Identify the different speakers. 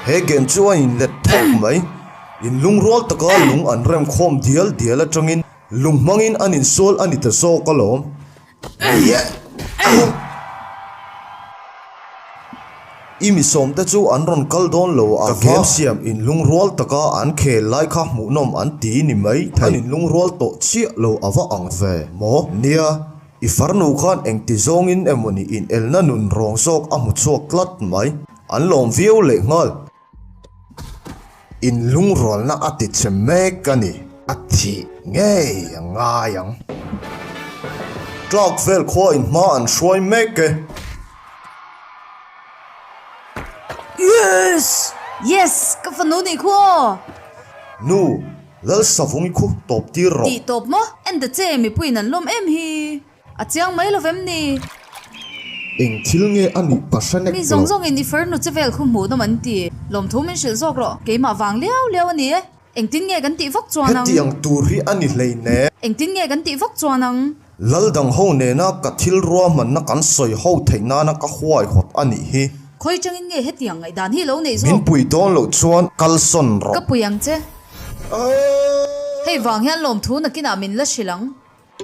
Speaker 1: He game chu a inlet thawk mai. Inlungrual taka lung an rem khawm dial dial atangin lung hmangin an insual a ni ta zawk alawm. I mi sawmte chu an rawn kal dawn lo a, ka game siam inlungrual taka an khel lai kha hmuhnawm an ti ni mai thei. An inlungrual tawh chiah lo a va ang ve maw? Nia, i farnu khan engti zawngin emawni inelna nun rawng zawk a hmu chhuak tlat mai. An lawm viau leh nghal. Inlungrualna a ti che mek a ni. A thih ngei a ngai ang. Tlak vel khua in hma an hruai mek e.
Speaker 2: Yes! Yes! Ka fanu nih khu aw!
Speaker 1: Nu, Lalsavungi khu tawp tir rawh.
Speaker 2: Tih tawp maw? En ta che, mipuiin an lawm em hi. A chiang mai lo vem ni?
Speaker 1: Eng thil nge a nih ka hre nek
Speaker 2: Mi
Speaker 1: lo.
Speaker 2: zawng zawngin i farnu che vel khu hmuh nawm an ti. Lawmthu min hrilh zawk rawh. Keimah vang liau liau a ni e. Engtin nge kan tih vak chuan ang?
Speaker 1: Hetiang tur hi a ni hleinem.
Speaker 2: Engtin nge kan tih vak chuan ang?
Speaker 1: Lal dang ho nena ka thil ruahmanna kan sawi ho theih nana ka huaihawt a nih hi.
Speaker 2: Khawi tangin nge hetiang ngaihdan hi lo neih zawk?
Speaker 1: Min pui dawn loh chuan kalsawn rawh.
Speaker 2: Ka pui ang che. Hei vang hian lawmthu nakinah min la hrilh ang.